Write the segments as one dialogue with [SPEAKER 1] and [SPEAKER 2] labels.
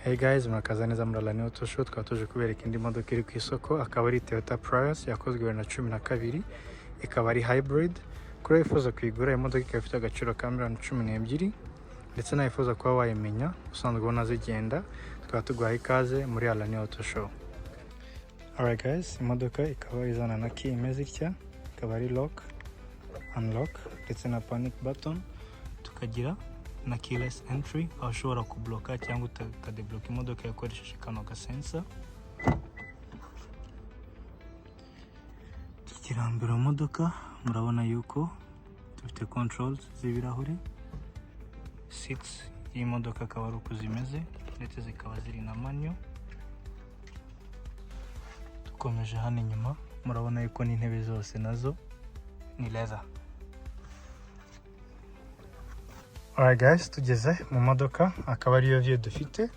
[SPEAKER 1] Hey guys, murakaza neza muri Alani Auto Show. Tukaba tuje kubereka indi modoka iri ku isoko, akaba ari Toyota Prius yakozwe 2012, ikaba ari hybrid. Kuri wifuza kuyigura, iyi modoka ikaba ifite agaciro ka miliyoni 12, ndetse nawe wifuza kuba wayimenya usanzwe ubona zigenda, tukaba tuguhaye ikaze muri Alani Auto Show. Alright guys, imodoka ikaba izana na key imeze itya, ikaba ari lock, unlock ndetse na panic button, tukagira na keyless entry, aho ushobora kubloka cyangwa ukadebloka imodoka yakoresheje kano gasensor. Tukiri mbere mu modoka, murabona yuko dufite controls z'ibirahure. Seats y'imodoka akaba ari uko zimeze, ndetse zikaba ziri na manual. Dukomeje hano inyuma, murabona yuko n'intebe zose nazo ni leather. Alright guys, tugeze mu modoka, akaba ariyo view dufite.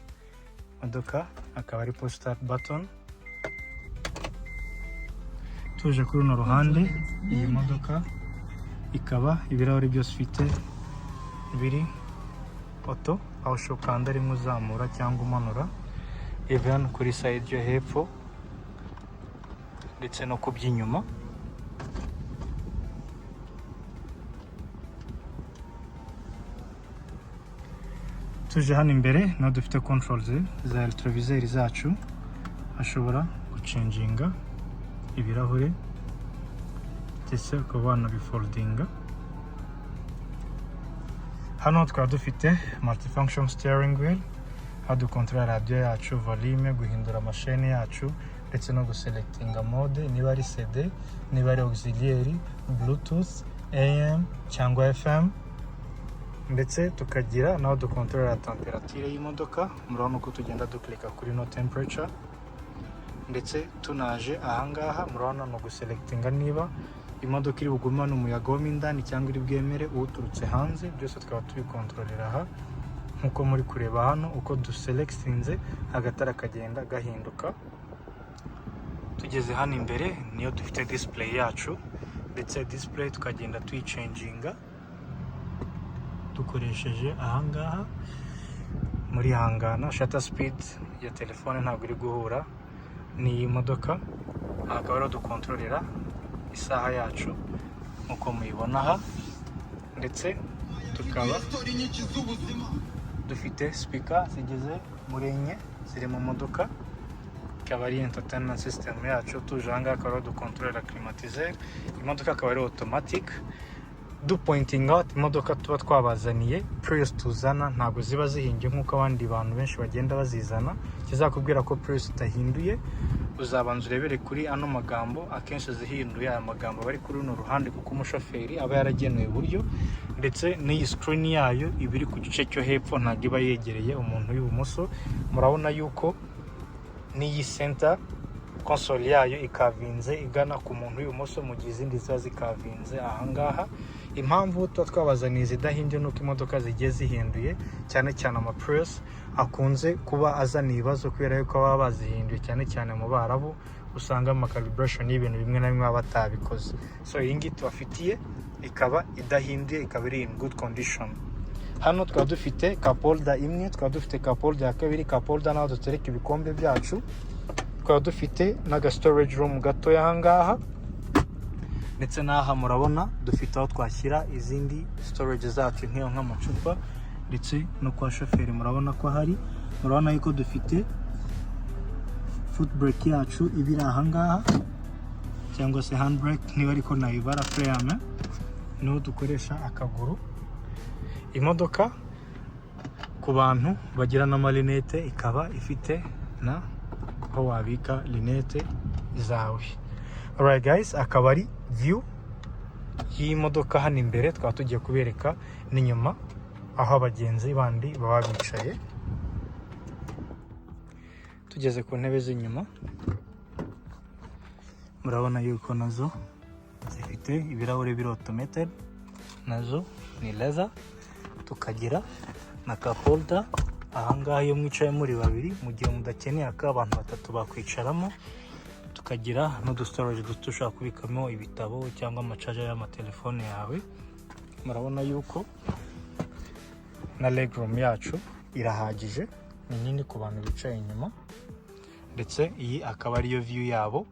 [SPEAKER 1] Imodoka akaba ari push start button. Tuje kuri runo ruhande, iyi modoka ikaba ibirahuri byose ifite biri auto, aho ushobora ukanda rimwe uzamura cyangwa umanura, even kuri side yo hepfo ndetse no ku by'inyuma. Tuje hano imbere naho dufite controls za rétroviseur zacu, ashobora gucenjinga ibirahure ndetse ukaba wanabifoldinga. Hano tukaba dufite multifunction steering wheel, aho dukontorora radiyo yacu, volume, guhindura amasheni yacu, ndetse no guselectinga mode, niba ari CD, niba ari auxiliary, Bluetooth, AM cyangwa FM. Ndetse tukagira naho dukontorora temperature y'imodoka. Murabona uko tugenda duklika kuri no temperature. Ndetse tunaje ahangaha, murabona ni uguselectinga niba imodoka iri bugumane umuyaga wo mo indani cyangwa iri bwemere uwuturutse hanze. Byose tukaba tubikontororera aha, nk'uko muri kureba hano, uko duselectinze agatara kagenda gahinduka. Tugeze hano imbere, niyo dufite display yacu, ndetse display tukagenda tuyicenjinga dukoresheje ahangaha. Muri hangana shutter speed ya telefone ntabwo iri guhura n'iyi modoka. Aha akaba ariho dukontororera isaha yacu, nk'uko muyibona aha, ndetse tukaba dufite speaker zigeze muri enye ziri mu modoka, ikaba ari entertainment system yacu. Tuje ahangaha, akaba ariho dukontorora climatiseur. Imodoka akaba ari automatic. Du pointing out, imodoka tuba twabazaniye, Prius tuzana ntabwo ziba zihinduye nk'uko abandi bantu benshi bagenda bazizana. Kizakubwira ko Prius idahinduye, uzabanza urebere kuri ano magambo. Akenshi zihinduye, aya magambo aba ari kuri runo ruhande, kuko umushoferi aba yaragenewe iburyo, ndetse n'iyi screen yayo iba iri ku gice cyo hepfo, ntabwo iba yegereye umuntu w'ibumoso. Murabona yuko n'iyi center console yayo ikavinze igana ku muntu w'ibumoso, mu gihe izindi ziba zikavinze ahangaha. Impamvu tuba twabazaniye izidahinduye nuko imodoka zigiye zihinduye, cyane cyane ama Prius, akunze kuba azana ibibazo kubera yuko baba bazihinduye, cyane cyane mu Barabu usanga ama calibration y'ibintu bimwe na bimwe baba batabikoze. So iyi ngiyi tubafitiye ikaba idahinduye, ikaba iri in good condition. Hano tukaba dufite cup holder imwe, tukaba dufite cup holder ya kabiri, cup holder naho dutereka ibikombe byacu, tukaba dufite n'aga storage room gatoya ahangaha, ndetse n'aha murabona dufite aho twashyira izindi storage zacu, nk'iyo nk'amacupa, ndetse no kwa shoferi murabona ko ahari. Murabona yuko dufite foot brake yacu iba iri ahangaha, cyangwa se hand brake niba ariko nayibara, frein, niho dukoresha akaguru. Imodoka ku bantu bagira n'amarinete, ikaba ifite na aho wabika rinete zawe. Alright guys, akaba ari view y'iyi modoka hano imbere. Twaba tugiye kubereka n'inyuma, aho abagenzi bandi baba bicaye. Tugeze ku ntebe z'inyuma, murabona yuko nazo zifite ibirahure biri automated, nazo ni leather. Tukagira na cup holder ahangaha, iyo mwicaye muri babiri, mu gihe mudakeneye aka abantu batatu bakwicaramo. Tukagira n'udu storage duto ushobora kubikamo ibitabo cyangwa amacaja y'amatelefone yawe. Murabona yuko na legroom yacu irahagije. Ni nini ku bantu bicaye inyuma, ndetse iyi akaba ariyo view yabo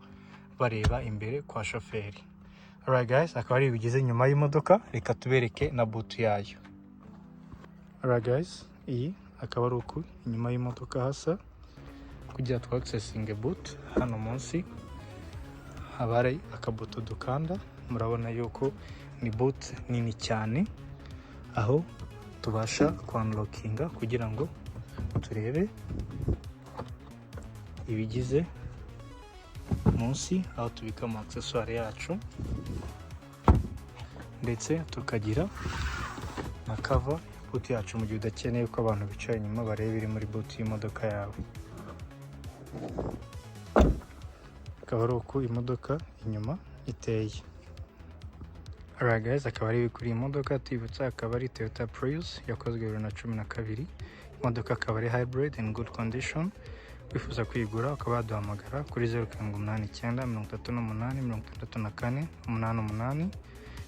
[SPEAKER 1] bareba imbere kwa shoferi. Alright guys, akaba ari ibigize inyuma y'imodoka. Reka tubereke na boot yayo. Alright guys, iyi akaba ari uku inyuma y'imodoka hasa. Kugira twa accessinge boot, hano munsi haba hari akabuto dukanda. Murabona yuko ni boot nini cyane, aho tubasha kwanlockinga kugira ngo turebe ibigize munsi, aho tubika ama accessoire yacu, ndetse tukagira na cover boot yacu mu gihe udakeneye ko abantu bicaye inyuma bareba ibiri muri boot y'imodoka yawe. Akaba ari uku imodoka inyuma iteye. Alright guys, akaba ari kuri iyi modoka. Tubibutsa, akaba ari Toyota Prius yakozwe 2012. Imodoka akaba ari hybrid, in good condition. Wifuza kuyigura ukaba waduhamagara kuri 0789 38 64 88.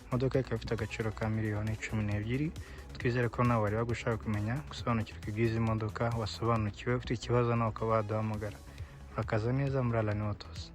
[SPEAKER 1] Imodoka ikaba ifite agaciro ka miliyoni 12. Twizere ko nawe wari gushaka kumenya gusobanukirwa iby'izi modoka wasobanukiwe. Ufite ikibazo nawe ukaba waduhamagara. Murakaza neza muri Alani Motors.